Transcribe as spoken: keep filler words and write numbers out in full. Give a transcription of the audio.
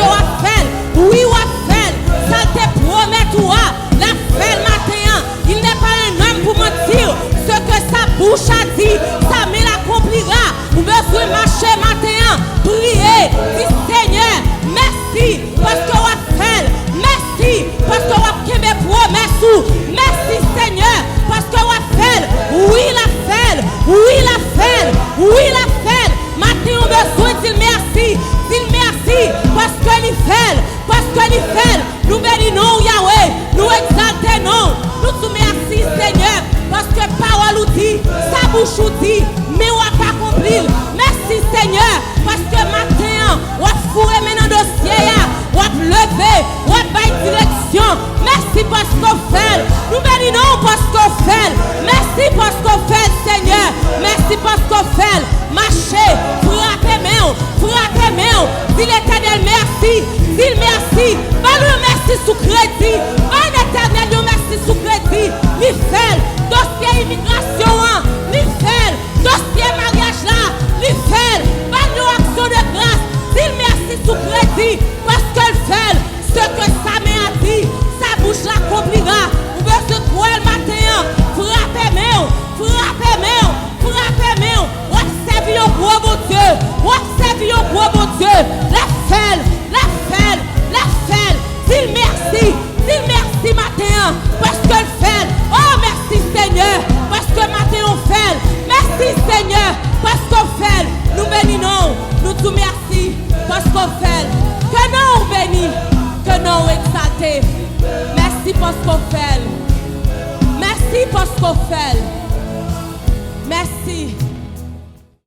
W ap fè l. Wi, w ap fè l. Sa l te pwomèt ou a, l ap fè l maten an. Il n'est pas un homme pour mentir. Ce que sa bouche a dit, sa men l akonplira. Ou bezwen mache maten an, priye, di, Senyè, mèsi paske w ap fè l. Mèsi paske w ap kenbe pwomès ou. Mèsi, Senyè, paske w ap fè l. Wi, l ap fè l. Wi, l ap fè l. Wi, l ap fè l. Maten, ou bezwen di l mèsi. Di l mèsi paske li fè l. Paske li fè l. Nou beni non w, Yawe. Nou egzalte non w. Nou di w mèsi, Senyè, paske pawòl ou di, sa bouch ou di, men w ap akonpli l. Mèsi, Senyè, paske maten an, w ap foure men nan dosye a, w ap leve, w ap bay direksyon. Mèsi paske w fè l. Nou beni non w paske w fè l. Mèsi paske w fè l, Senyè. Mèsi paske w fè l. Mache, frape men w, frape men w. Di Letènèl mèsi, di l mèsi. Ba l yon mèsi sou kredi. Bay Letènèl yon mèsi sou kredi. Li fè l. Dosye imigrasyon an, li fè l. Dosye maryaj la, li fè l. Ba l yon aksyon de gras. Di l mèsi sou kredi, paske l fè l. Ce que sa men a di, sa bouche la akonplira. Ou bezwen kwè l maten an. Frape men w, frape men w, frape men w. W ap sèvi yon gwo Bondye. W ap sèvi yon gwo Bondye. L ap fè l, l ap fè l, l ap fè l. Di l mèsi, di l mèsi maten an, paske l fè l. O, mèsi, Senyè, paske maten an w fè l. Mèsi, Senyè, paske w fè l. Nou beni non w, nou di w mèsi paske w fè l. Ke non w beni, ke non w egzalte. Mèsi paske w fè l. Mèsi paske w fè l.